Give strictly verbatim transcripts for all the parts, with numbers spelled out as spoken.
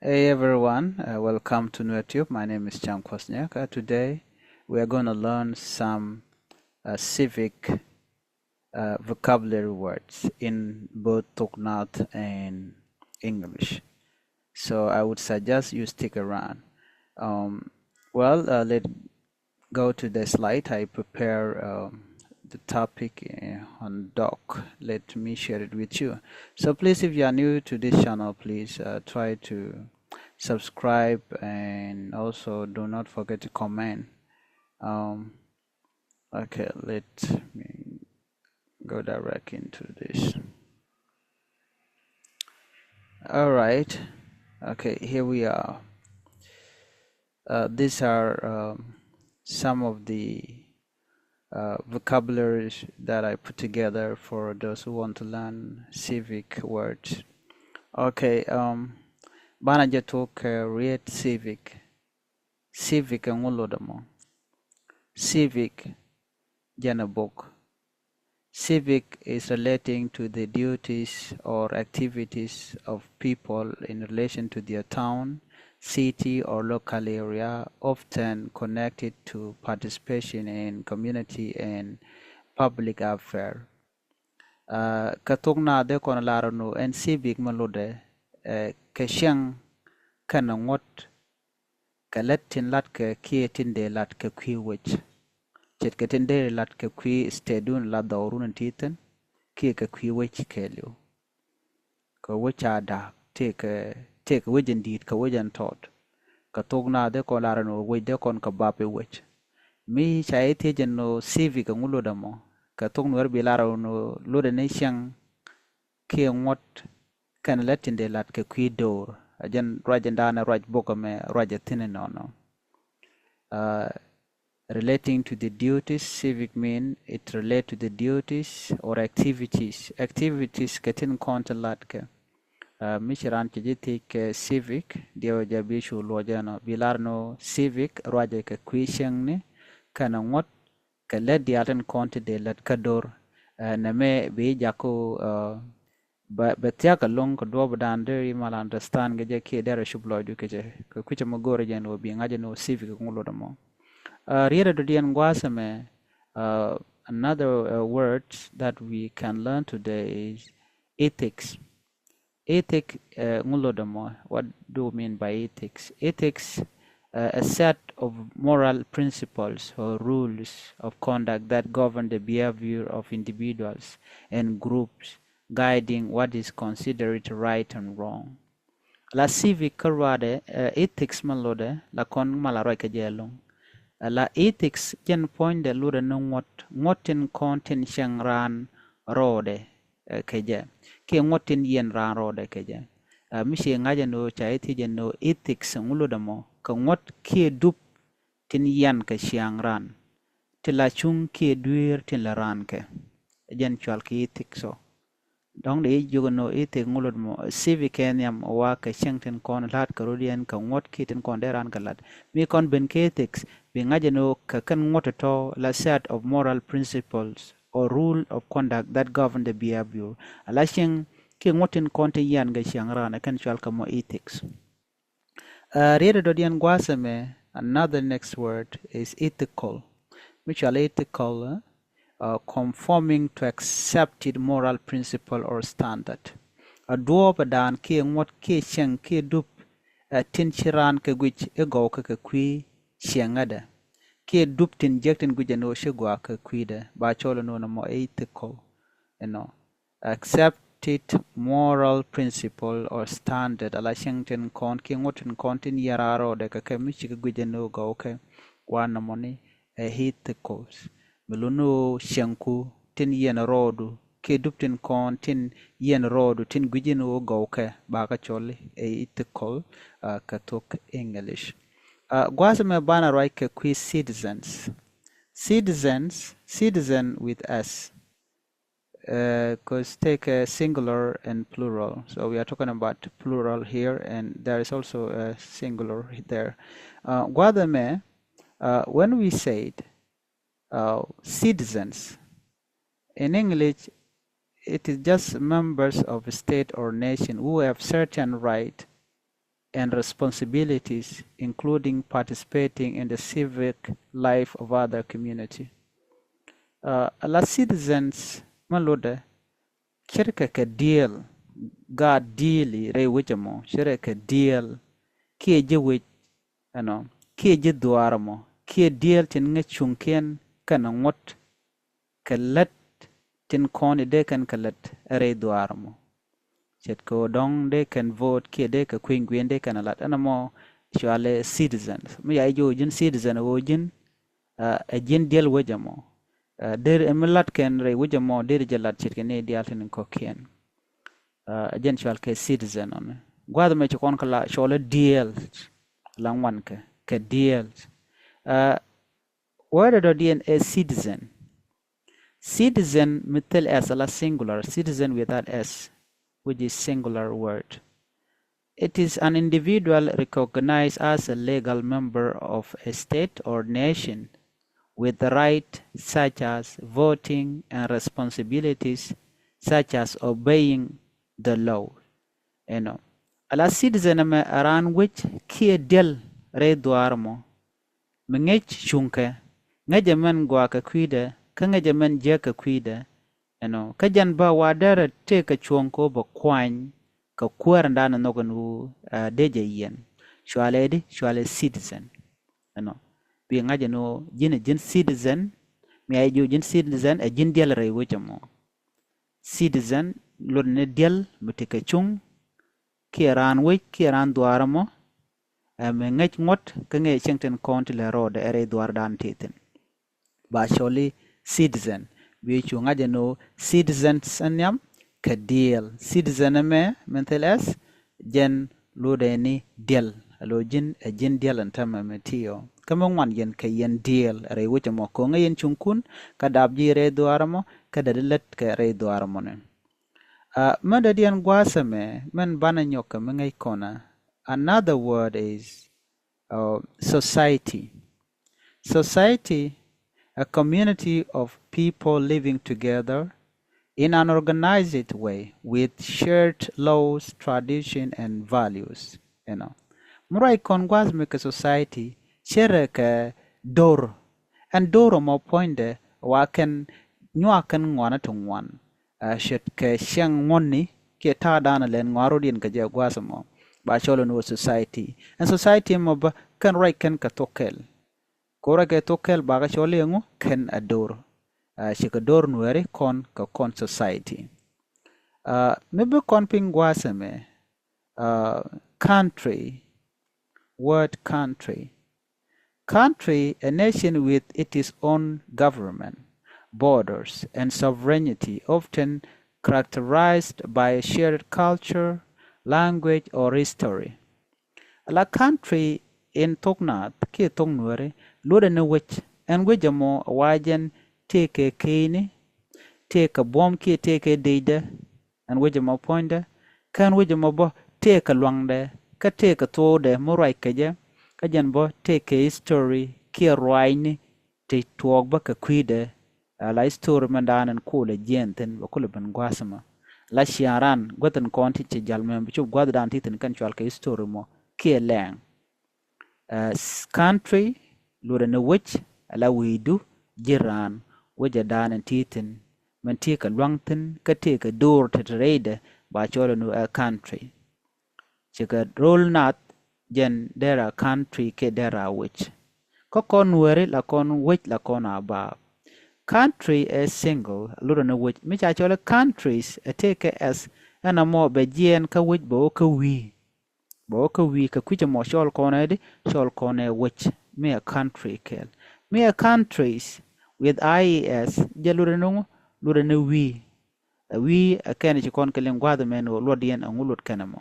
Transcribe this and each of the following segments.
Hey everyone, uh, welcome to NuerTube. My name is Chang Kwasniak. Uh, today we are going to learn some uh, civic uh, vocabulary words in both Thok Naath and English. So I would suggest you stick around. Um, well, uh, let go to the slide. I prepare um, the topic uh, on doc. Let me share it with you. So please, if you are new to this channel, please uh, try to subscribe and also do not forget to comment. Um, okay, let me go direct into this. All right. Okay, here we are. Uh, these are um, some of the uh, vocabularies that I put together for those who want to learn civic words. Okay, um, banɛ jɛ tok kɛ riet civic. Civic ɛŋu lotdɛ mɔ? Civic jɛn ɛ bok. Civic is relating to the duties or activities of people in relation to their town, city, or local area, often connected to participation in community and public affair. Uh, kɛ Thok Naath dee kɔn lar ni ɛn civic mi lotdɛ uh, kɛ cieŋ kɛnɛ ŋuɔ̱t kɛ lät tin latkɛ kiɛ tin dee lat kɛ kui̱ wec. Ce̱tkɛ tin dee lat kɛ kui̱ statedun la dhɔrun in ti thi̱n kiɛ kɛ kui̱ wec kɛɛliw. Kɛ wec a da̱a̱k tëëkɛ tëëkɛ wec in di̱i̱t kɛ wec in tɔt. Kɛ Thok Naath dee kɔn lar ni wec dee kɔn kɛ bap i̱ wec. Mi ca i̱ thiec ɛn ni civic ɛŋu lotdɛ mɔ? Kɛ Thok Nuɛr bi lar ni lotdɛ ni cieŋ kiɛ ŋuɔ̱t kɛnɛ lät tin dee lat kɛ kui̱ do̱r. A jɛn ruac in da̱a̱n ruac bok ɛmɛ ruac ɛ thi̱n inɔnɔ. Uh, relating to the duties, civic mean it relate to the duties or activities. Activities kɛ tin kɔn ti lat kɛ. Uh, mi ci ran ci ji̱ thiec kɛ civic, diɛw jɛ bi cu luɔc ɛnɔ. Bi lar ni civic ruacɛ kɛ kui̱ cieŋni kɛnɛ ŋuɔ̱t kɛ lät diaal tin kɔn ti dee lät kä do̱r. Uh, nɛmɛ bi jaku uh, bɛ thiak ɛlɔ̱ŋ kɛ duɔ̱ɔ̱p dan deri mal understand kɛ jɛ kiɛ derɛ cup lɔcdu kɛ jɛ kɛ kui̱cä mɛ go̱o̱rɛ jɛn wä bi ŋa̱c jɛ ni wä civic kɛ ŋu lotdɛ mɔ. Uh, rietdɛ dɔ̱diɛn gua̱a̱th ɛmɛ uh, another uh, word that we can learn today is ethics. Ethic uh, ŋu lotdɛ mɔ? What do we mean by ethics? Ethics uh, a set of moral principles or rules of conduct that govern the behavior of individuals and groups, guiding what is considered right and wrong. La civic kä ruacdɛ uh, ethics mi lotdɛ la kɔn mal a ruac kɛ jɛ ɛlɔ̱ŋ. Uh, la ethics jɛn puɔ̱nydɛ lotdɛ ni ŋuɔ̱t ŋuɔ̱t tin kɔn tin cieŋ raan rɔɔdɛ uh, kɛ jɛ kiɛ ŋuɔ̱t tin yiɛn raan rɔɔdɛ kɛ jɛ. Uh, mi ci ŋa̱c ɛn ɣöö ca i̱ thiec ɛn ɣöö ethics ŋu lotdɛ mɔ? Kɛ ŋuɔ̱t kiɛ dup tin yian kɛ ciaŋ raan ti la cuŋ kiɛ dueer tin la raan kɛ. Jɛn cual kɛ ethics ɔ. Dɔ̱ŋ dee jiök ɛn ɣöö ethic ŋu lotdɛ mɔ? Civic kɛ nhiam ɔ wa kɛ cieŋ tin kɔn la̱t kɛ rɔ̱diɛn kɛ ŋuɔ̱t kiɛ tin kɔn dee raan kɛ la̱t. Mi kɔn ben kɛ ethics bi ŋa̱c ɛn ɣöö kɛ kɛn ŋuɔ̱t tɔ̱tɔ̱ la set of moral principles or rule of conduct that govern the behavior. Ala cieŋ kiɛ ŋuɔ̱t tin kɔn tin yian kɛ ciaŋ raan ɛ kɛn cual kɛ mɔ ethics. Uh, rietdɛ dɔ̱diɛn gua̱a̱th ɛmɛ, another next word is ethical. Mi cual ethical uh, uh, conforming to accepted moral principle or standard. A duɔɔpɛ daan kiɛ ŋuɔ̱t kiɛ cieŋ kiɛ dup uh, tin ci raan kɛ guic i̱ gɔw kɛ kɛ kui̱ cieŋädɛ kiɛ dup tin jiäk tin guic ɛn ɣöö ci gɔaa kɛ kui̱dɛ ba cɔl ɛn ɣöö nɔmɔ ethical. Ɛnɔ accepted moral principle or standard ala cieŋ tin kɔn kiɛ ŋuɔ̱t tin kɔn tin yiɛn raan rɔɔdɛ kɛ kɛ mi cikɛ guic ɛn ɣöö gɔw kɛ wa nɔmɔni ɛ ethical. Mi luni ɣöö cieŋku tin yiɛn rɔɔdu kiɛ dup tin kɔn tin yiɛn rɔɔdu tin guic ɛn ɣöö gɔw kɛ ba kɛ cɔl ɛ ethical uh, kɛ thok English. Uh, gua̱a̱th ɛmɛ banɛ ruac kɛ kui̱ citizens. Citizens, citizen with S. Because take a singular and plural. So we are talking about plural here, and there is also a singular there. Uh, gua̱a̱th ɛmɛ, uh, when we said uh, citizens, in English, it is just members of a state or nation who have certain right and responsibilities, including participating in the civic life of other community. Uh, ala citizens mi lotdɛ ce̱tkɛ kɛ diɛɛl, gaat diɛɛli rɛy wec ɛmɔ, ce̱tkɛ kɛ diɛɛl kiɛ ji̱ wec, ɛnɔ, kiɛ ji̱ dhuaar ɛmɔ, kiɛ diɛɛl tin ŋäc cuŋkiɛn kɛnɛ ŋuɔ̱t kɛ lät tin kɔn i̱ dee kɛn kɛ lät rɛy dhuaar ɛmɔ. Ce̱tkɛ ɣöö dɔ̱ŋ dee kɛn vote kiɛ dee kɛ kui̱ny gui̱n dee kɛn ɛ lat ɛn ɛmɔ cɔalɛ citizens. Mi ca ji̱ jiök ji̱n citizen ɣöö ji̱n, ah, ɛ ji̱n diɛl wec ɛmɔ. Ah, deri mi lat kɛn rɛy wec ɛmɔ deri jɛ lat ce̱tkɛ ni diaal tin kɔ̱kiɛn. Ah, ɛ jɛn cɔal kɛ citizen ɔni. Gua̱a̱th ɛmɛ ci kɔn kɛ la cɔl ɛ diɛɛl, la ŋuan kɛ, kɛ diɛɛl. Ah, word dɔ̱diɛn ɛ citizen. Citizen mi thil s ala singular, citizen without s, which is singular word. It is an individual recognized as a legal member of a state or nation with the right such as voting and responsibilities such as obeying the law. Ɛnɔ. Ala citizen ɛmɛ ɛ raan wec kiɛ diɛl rɛy dhuaar ɛmɔ. Mi ŋäc cuŋkɛ, ŋäcɛ mɛn gɔaa kɛ kui̱dɛ, kä ŋäcɛ mɛn jiäk kɛ kui̱dɛ. Ɛnɔ, kä jɛn bä wa derɛ tëëkɛ cuɔ̱ŋ kɛ ɣöö bɛ kuany kɛ kuäär in da̱a̱n nhɔk ɛn ɣöö, ah, dee jɛ yiɛn. Cɔalɛ di, cɔalɛ citizen. Ɛnɔ, bi ŋa̱c ɛn ɣöö ji̱n ɛ ji̱n citizen, mi a ji̱ ji̱n citizen ɛ ji̱n diɛl rɛy wec ɛmɔ. Citizen luɔt ni diɛl mi tekɛ cuŋ kiɛ raan wec kiɛ raan dhuaar ɛmɔ, ɛ mi ŋäc ŋuɔ̱t kä ŋäc cieŋ tin kɔn ti lɛ rɔɔdɛ ɛ rɛy dhuaardan ti thi̱n. Ba cɔl i̱ citizen, bi cu ŋa̱c ɛn ɣöö citizens ɛ nhiam kɛ diɛɛl. Citizen ɛmɛ min thil s, jɛn luɔtdɛ ni diɛl, alo ji̱n ɛ ji̱n diɛl ɛn täämɛ mi ti ɔ. Kä mi ŋuan yɛn kɛ yɛn diɛɛl rɛy wec ɛmɔ, ko̱ŋä yɛn cuŋkun kä dap ji̱ rɛy dhuaar ɛmɔ kä dee di lät kɛ rɛy dhuaar ɛmɔni. Ah, mi dɔ̱diɛn gua̱a̱th ɛmɛ min banɛ nyɔk kɛ mi ŋäc kɔnä. Another word is, uh, society. Society, a community of people living together in an organized way with shared laws, tradition and values. Ɛnɔ, mi ruac kɔn gua̱a̱th mi kɛ society, ce̱tkɛ do̱r. Ɛn do̱r ɛmɔ puɔ̱nydɛ wa kɛn nyuak kɛn ŋuanä ti ŋuan. Ah, ce̱tkɛ cäŋ ŋuɔ̱tni kiɛ ta̱a̱ da̱a̱n ɛ lɛn ŋɔaar rɔ̱diɛn kɛ jɛ gua̱a̱th ɛmɔ. Ba cɔl ɛn ɣöö society. Ɛn society ɛmɔ bä kɛn ruac kɛn kɛ thok kɛl. Kɛ ruac kɛ thok kɛl bakɛ cɔl i̱ ɛŋu, kɛn a do̱r. Ah, cikɛ do̱r Nuääri kɔn kɛ kɔn society. Ah, mi bi kɔn piny gua̱a̱th ɛmɛ, ah, country, word country. Country, a nation with its own government, borders and sovereignty, often characterized by a shared culture, language or history. Ala country in thok naath kiɛ thok Nuääri luɔtdɛ ni wec. Ɛn wec ɛmɔ wa jɛn tëëkɛ keyni, tëëkɛ buɔ̱m kiɛ tëëkɛ dëcdɛ. Ɛn wec ɛmɔ puɔ̱nydɛ, kä ɛn wec ɛmɔ bä tëëkɛ luaŋdɛ kä tëëkɛ thuɔɔkdɛ mi ruac kɛ jɛ. Kä jɛn bä tëëkɛ history kiɛ ruaacni ti tuɔɔk bä kɛ kui̱dɛ. Ala history mɛn da̱a̱n ɛn kulɛ jiɛɛn thi̱n bɛ kulɛ ben gua̱a̱th ɛmɔ. La ciaŋ raan guäth in kɔn ti ci jal mɛ bi cop gua̱a̱th da̱a̱n ti thi̱n kɛn cual kɛ history mɔ kiɛ lɛɛŋ. Ah, country luɔtdɛ ni wec, ala wi̱i̱du, ji̱ raan, wec ɛ da̱a̱n in ti thi̱n, min ti kɛ luaŋ thi̱n kä ti kɛ do̱r ti ti rɛydɛ, ba cɔl ɛn ɣöö ɛ country. Cikɛ ro̱l naath jɛn dee ra country kiɛ dee ra wec. Kä kɔn Nuääri la kɔn wec la kɔn a baap. Country ɛ single, luɔtdɛ ni wec. Mi ca cɔl i̱ countries ɛ tëëkɛ s, ɛn ɛmɔ bɛ jiɛɛn kä wec bɛ wä kä wi̱i̱. Bɛ wä kä wi̱i̱ kɛ kui̱c ɛmɔ cɔl kɔn ɛ di, cɔl kɔn ɛ wec. Mi ɛ country kɛɛl. Mi ɛ countries with I E S, jɛ luɔtdɛ ni ŋu, luɔtdɛ ni wi̱i̱. Ɛ wi̱i̱ ɛ kɛn ci kɔn kɛ liŋ gua̱a̱th ɛmɛ ɛn ɣöö luɔtdiɛn ɛŋu luɔt kɛn ɛmɔ.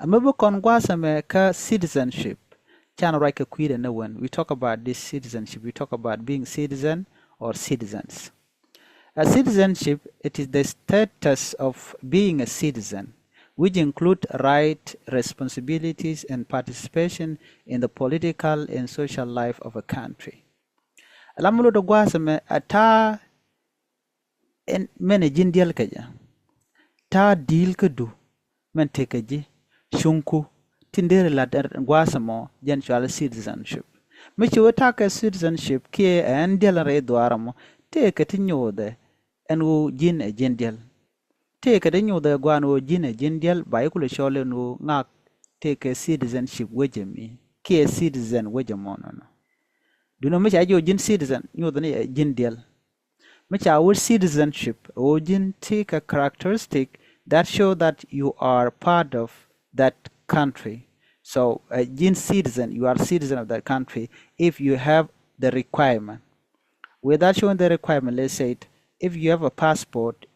Ɛ mi bi kɔn gua̱a̱th ɛmɛ kä citizenship. Can ruac kɛ kui̱dɛ ni wen. We talk about this citizenship. We talk about being citizen or citizens. A citizenship, it is the status of being a citizen, which include right, responsibilities and participation in the political and social life of a country. Ala mi lot ɛ gua̱a̱th ɛmɛ a ta̱a̱ ɛn mɛn ɛ ji̱n diɛl kɛ jɛ. Ta̱a̱ di̱i̱l kädu mɛn tekɛ ji̱, cuŋku, tin deri lat gua̱a̱th ɛmɔ jɛn cɔal citizenship. Mi ci wä ta̱kɛ citizenship kiɛ ɛn diɛl rɛy dhuaar ɛmɔ, tëëkɛ ti nyothɛ ɛn ɣöö ji̱n ɛ ji̱n diɛl. Tëëkɛ ti nyothɛ gua̱a̱n ɣöö ji̱n ɛ ji̱n diɛl, ba yi kulɛ cɔl ɛn ɣöö ŋak tëëkɛ citizenship wecɛ mi kiɛ citizen wecɛ mɔ nɔnɔ. Duundɛ mi ca ji̱ ɣöö ji̱n citizen, nyothɛ ni ɛ ji̱n diɛl. Mi ca wut citizenship, ɣöö ji̱n tëëkɛ characteristic that show that you are part of that country. So, uh, ji̱n citizen, you are citizen of that country if you have the requirement. Without showing the requirement, let's say, if you have a passport,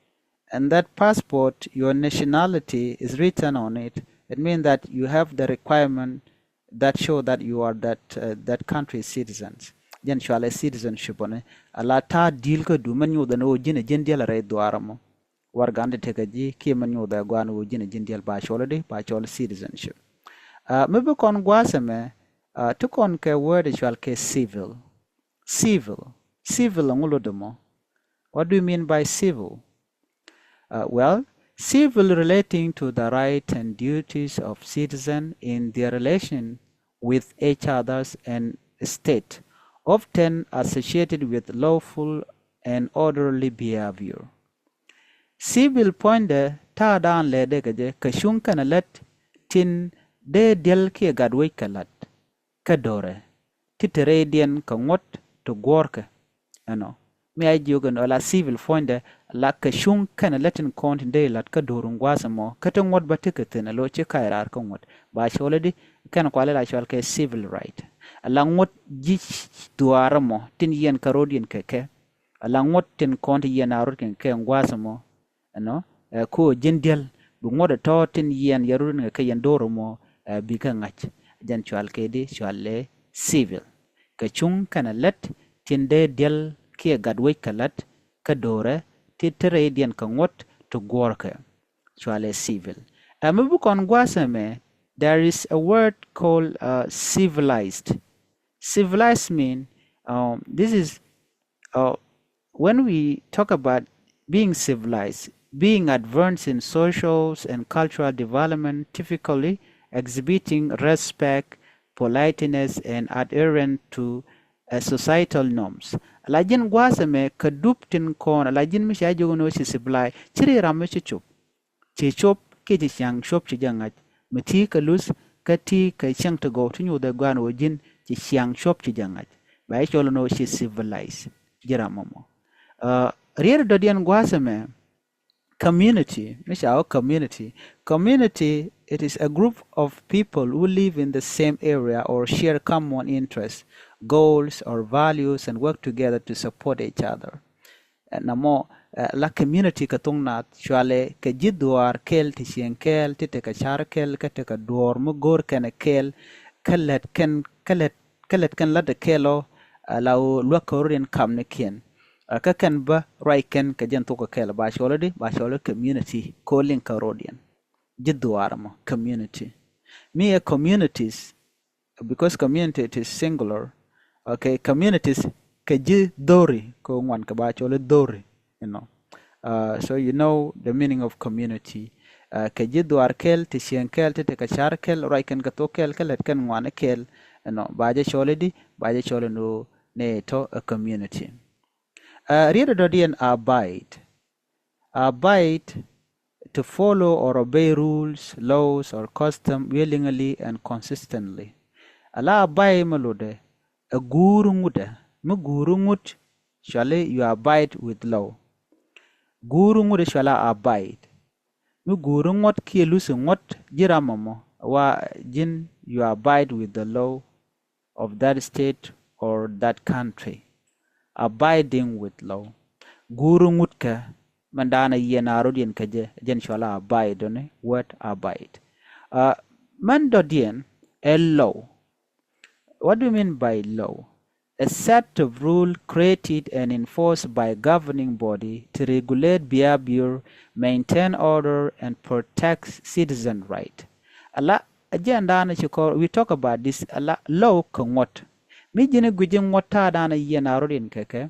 and that passport, your nationality is written on it, it means that you have the requirement that show that you are that, uh, that country's citizens. Jɛn cɔalɛ citizenship ɔ ni, a la ta̱a̱ di̱i̱l kä du mɛn nyothɛ ni ɣöö ji̱n ɛ ji̱n diɛl rɛy dhuaar ɛmɔ. Warɛgani tekɛ ji̱ kiɛ mɛn nyothɛ gua̱a̱n ɣöö ji̱n ɛ ji̱n diɛl, ba cɔl i̱di, ba cɔl citizenship. Uh, mi bi kɔn gua̱a̱th ɛmɛ, uh, ti kɔn kɛ word cɔal kɛ civil. Civil. Civil ɛŋu lot ɛmɔ? What do you mean by civil? Uh, well, civil relating to the right and duties of citizen in their relation with each others and state, often associated with lawful and orderly behavior. Civil puɔ̱nydɛ ta̱a̱dan lɛɛdɛ kɛ jɛ kɛ cuŋ kɛnɛ lät tin dee diɛl kiɛ gat wec kɛ la̱t kä do̱rɛ ti te rɛydiɛn kɛ ŋuɔ̱t ti guɔ̱ɔ̱rkɛ. Ɛnɔ mi a jiök ɛn ɣöö la civil puɔ̱nydɛ la kɛ cuŋ kɛnɛ lät tin kɔn tin dee la̱t kä do̱r in gua̱a̱th ɛmɔ kä ti ŋuɔ̱t bä tekɛ thi̱n ɛ lo̱c ci ka̱c raar kä ŋuɔ̱t, ba cɔl i̱di, kɛn kuali la cɔal kɛ civil right. Ala ŋuɔ̱t ji̱ dhuaar ɛmɔ tin yiɛn kɛ ro̱diɛn kɛ kɛ, ala ŋuɔ̱t tin kɔn ti yiɛn a ro̱diɛn kɛ kɛ in gua̱a̱th ɛmɔ. Ɛnɔ, ɛ, ko ji̱n diɛl bi ŋuɔ̱t ɛ tɔ̱ tin yiɛn yɛ rut ni kɛ yɛn do̱r mɔ, ɛ, bi kɛ ŋa̱c. Jɛn cɔal kɛ i̱di, cɔal ɛ civil. Kɛ cuŋ kɛnɛ lät tin dee diɛl kiɛ gat wec kɛ la̱t kä do̱rɛ ti te rɛydiɛn kɛ ŋuɔ̱t ti guɔ̱ɔ̱rkɛ, cɔal ɛ civil. Ɛ, mi bi kɔn gua̱a̱th ɛmɛ, there is a word called, uh, civilized. Civilized mean, um, this is, uh, when we talk about being civilized, being advanced in social and cultural development, typically exhibiting respect, politeness, and adherence to, uh, societal norms. Ala ji̱n gua̱a̱th ɛmɛ kɛ dup tin kɔn, ala ji̱n mi ca jiök ni ɣöö ci civilized, ci ri ram mi ci cop. Ci cop kiɛ ci ciaŋ cop ci jɛ ŋa̱c. Mi ti kɛ luth kä ti kɛ cieŋ ti gɔw ti nyothɛ gua̱a̱n ɣöö ji̱n ci ciaŋ cop ci jɛ ŋa̱c, ba jɛ cɔl ni ɣöö ci civilized, ji̱ ram mɔmɔ. Uh, riet dɔ̱diɛn gua̱a̱th ɛmɛ, community, mi ca ɣöö community. Community, it is a group of people who live in the same area or share common interests, goals, or values and work together to support each other. Ɛ, namɔ, ɛ, la community kɛ thok naath, cɔalɛ kɛ ji̱ dhuaar kɛl ti cieŋ kɛl ti tekɛ car kɛl kä tekɛ duɔ̱ɔ̱r mi go̱o̱r kɛn kɛl, kä lät kɛn, kä lät, kä lät kɛn la̱t kɛl ɔ, ɛ, la ɣöö luäk kɛ ro̱diɛn kamnikiɛn. Ɛ, kä kɛn bä ruac kɛn kɛ jɛn thok kɛl, ba cɔl i̱di, ba cɔl i̱ community, ko̱ liŋ kɛ ro̱diɛn. Ji̱ dhuaar mɔ, community. Mi ɛ communities, because community it is singular. Okay, communities kɛ ji̱ dho̱ri, kɛ ŋuan kɛ ba cɔl i̱ dho̱ri, you know. Uh, so you know the meaning of community. Uh, kɛ ji̱ dhuaar kɛl, ti cieŋ kɛl, ti tekɛ car kɛl, ruac kɛn kɛ thok kɛl, kä lät kɛn ŋuan kɛl, you know, ba jɛ cɔl i̱di, ba jɛ cɔl i̱ ni tɔ a community. Uh, riet dɔ̱diɛn, abide. Abide, to follow or obey rules, laws, or custom willingly and consistently. Ala abide mi lotdɛ, ɛ guur ŋutdɛ, mi guur ŋut, cɔali you abide with law. Guur ŋut cɔala abide. Mi guur ŋuɔ̱t kiɛ luth ŋuɔ̱t ji̱ ram mɔmɔ, wa ji̱n you abide with the law of that state or that country. Abiding with law. Guur ŋut kɛ, mɛn daanɛ yiɛn a ro̱diɛn kɛ jɛ, jɛn cɔala abide, ni word abide. Uh, mɛn dɔ̱diɛn ɛ law. What do you mean by law? A set of rule created and enforced by governing body to regulate behavior, maintain order, and protect citizen right. Ala, a jɛn daanɛ ci kɔr, we talk about this, ala, law kɛ ŋuɔ̱t. Mi ji̱n gui̱ci ŋuɔ̱t ta̱a̱ daanɛ yiɛn a ro̱diɛn kɛ kɛ,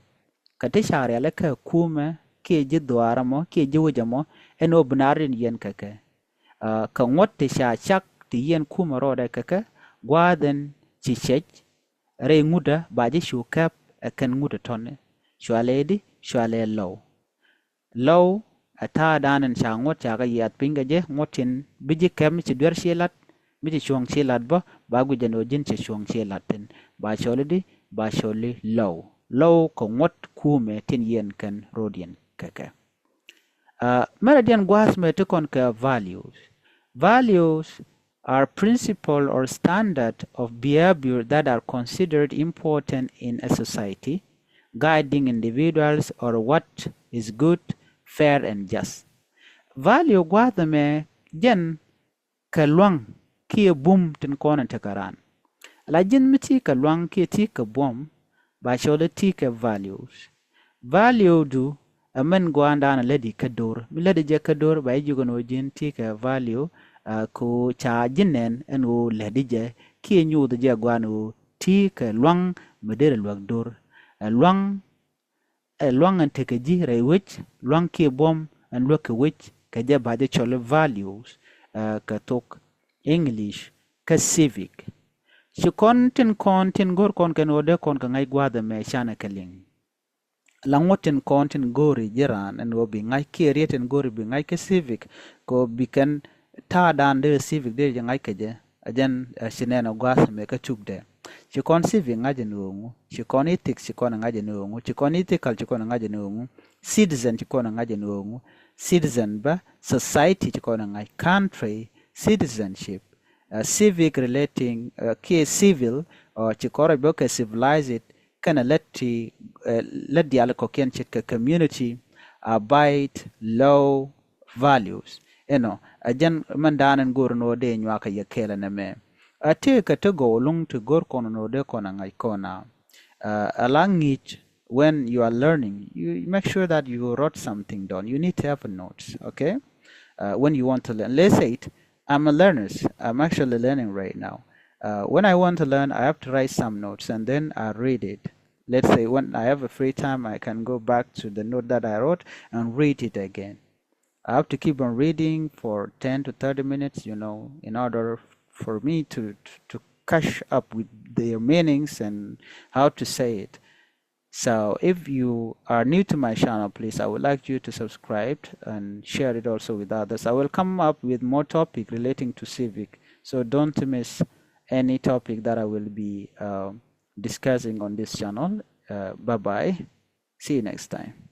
kɛ ti ca rialikä kumɛ, kiɛ ji̱ dhuaar ɛmɔ, kiɛ ji̱ wec ɛmɔ, ɛn ɣöö bi na ro̱diɛn yiɛn kɛ kɛ. Uh, kɛ ŋuɔ̱t ti ca cak ti yɛn kumɛ rɔɔdɛ kɛ kɛ gua̱a̱th ɛn ci cɛc rɛy ŋutdä ba ji̱ cu kɛp ɛ kɛn ŋut ɛ tɔ̱ni. Cualɛ di, cualɛ lɔw. Lɔw ɛ ta̱a̱ da̱a̱n in ca ŋuɔ̱t ca kɛ yiath piny kɛ jɛ, ŋuɔ̱t tin bi ji̱ kɛp mi ci duer ci lat, mi ci cuɔ̱ŋ ci lat bä, ba guic jɛ ni ɣöö ji̱n cɛ cuɔ̱ŋ ci lat thi̱n. Ba cɔl i̱di, ba cɔl i̱ lɔw. Lɔw kɛ ŋuɔ̱t kumɛ tin yɛn kɛn rɔɔdiɛn kɛ kɛ. Mɛrɛ diɛn gua̱a̱th mɛ ti kɔn kɛ values. Values are principle or standard of behavior that are considered important in a society, guiding individuals or what is good, fair and just. Value gua̱a̱th mɛ jɛn kɛ lua̱ŋ kiɛ buɔ̱m tin kɔn in tekɛ raan. La ji̱n mi ti kɛ lua̱ŋ kiɛ ti kɛ buɔ̱m, ba cɔl i̱ ti kɛ values. Value du ɛ mɛn gua̱a̱ndan lätdi kä do̱r. Mi lätdi jɛ kä do̱r ba ji̱ jiök ɛn ɣöö ji̱n ti kɛ value, kɛ ɣöö ca ji̱ nɛn ɛn ɣöö lätdi jɛ kiɛ nyuuth jɛ gua̱a̱n ɣöö ti kɛ lua̱ŋ mi derɛ luäk do̱r. Ɛ lua̱ŋ ɛ lua̱ŋ ɛn tekɛ ji̱ rɛy wec, lua̱ŋ kiɛ buɔ̱m ɛn luäk kɛ wec, kɛ jɛ ba jɛ cɔl i̱ values kɛ thok English kä civic. Ci kɔn tin kɔn tin go̱r kɔn kɛn ɣöö dee kɔn kɛ ŋa̱c gua̱a̱th ɛmɛ canɛ kɛ liŋ. La ŋuɔ̱t tin kɔn tin go̱ri ji̱ raan ɛn ɣöö bi ŋa̱c kiɛ riet tin go̱ri bi ŋa̱c kä civic, kɛ ɣöö bi kɛn ta̱a̱dan dee civic dee jɛ ŋa̱c kɛ jɛ. Ɛ jɛn ci nɛn ɛ gua̱a̱th ɛmɛ kä cukdɛ. Ci kɔn civic ŋa̱c ɛn ɣöö ŋu, ci kɔn ethics ci kɔn ɛ ŋa̱c ɛn ɣöö ŋu, ci kɔn ethical ci kɔn ɛ ŋa̱c ɛn ɣöö ŋu, citizen ci kɔn ɛ ŋa̱c ɛn ɣöö ŋu, citizen bä, society ci kɔn ɛ ŋa̱c, country, citizenship, civic relating kiɛ civil, ci kɔn rɛc bä kɛ civilized, kɛnɛ lät ti lät diaal kɔ̱kiɛn ce̱tkɛ community, abide, law, values. Inɔ ɛ jɛn mɛn da̱a̱n ɛn go̱o̱r ni ɣöö dee nyuakä yɛ kɛɛl ɛn ɛmɛ. A tëëkɛ ti gɔw luŋ ti go̱o̱r kɔn ni ɣöö dee kɔn a ŋa̱c kɔn a. A la ŋi̱i̱c, when you are learning, you make sure that you wrote something down. You need to have a notes, okay? When you want to learn, let's say it, I'm a learner. I'm actually learning right now. When I want to learn, I have to write some notes and then I read it. Let's say when I have a free time, I can go back to the note that I wrote and read it again. I have to keep on reading for ten to thirty minutes, you know, in order for me to, to, to catch up with their meanings and how to say it. So if you are new to my channel, please, I would like you to subscribe and share it also with others. I will come up with more topic relating to civic, so don't miss any topic that I will be uh, discussing on this channel. Uh, bye bye. See you next time.